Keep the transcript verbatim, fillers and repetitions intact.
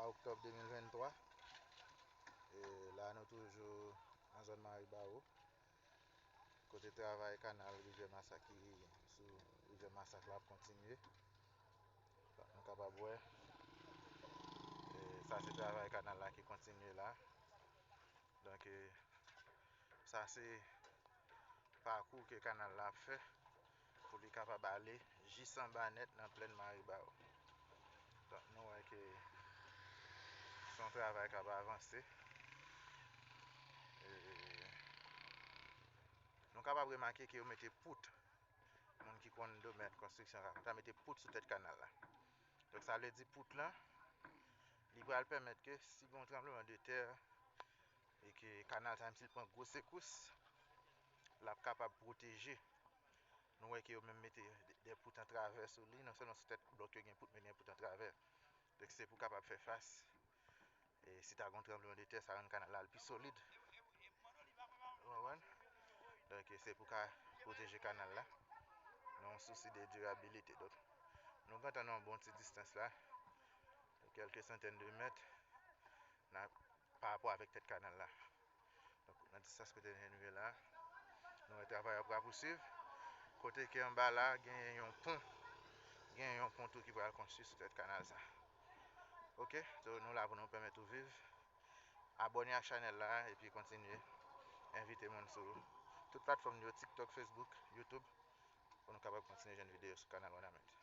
Oktòb de mil venntwa. E la nou toujou nan zòn Maribawo, kote travay kanal Rivyè Masak ki sou Rivyè Masak la ap kontinye. Nou kapab wè, e sa se travay kanal la ki kontinye la. Donk, e, sa se pakou ke kanal la ap fè pou li kapab ale jis anba nèt nan plèn Maribawo. Donk, nou wè ke se yon travay k ap avanse. E, nou kapab remake ke yo mete pout. Moun ki konn domèn konstriksyon ka konn sa mete pout sou tèt kanal la. Donk, sa vle di pout lan, li pral pèmèt ke si gen yon tranbleman de tè e ke kanal sa, menm si l pran gwo sekous, l ap kapab pwoteje. Nou wè ke yo menm mete de, de pout an travè sou li, non sèlman sou tèt blòk yo gen pout, men gen pout an travè. Donk, se pou kapab fè fas. E si ta gen yon tranbleman de tè, sa rann kanal la al pi solid. Ou konprann? Donk, se pou ka pwoteje kanal la, nan yon sousi de dirabilite. Donk, nou gentan nan yon bon ti distans la, kèlke santèn de mèt, nan, pa rapò avèk tèt kanal la. Donk, nan distans kote nou rive la, nou wè travay yo ap rapousuiv. Kote ke anba la, gen yon pon. Gen yon pon tou ki pral konstwi sou tèt kanal sa. Oke, so nou la pou nou pèmèt ou viv. Abòne ak chanèl la, epi kontinye envite moun sou tout platfòm yo, TikTok, Facebook, YouTube, pou nou kapab kontinye jwenn videyo sou kanal Wanament.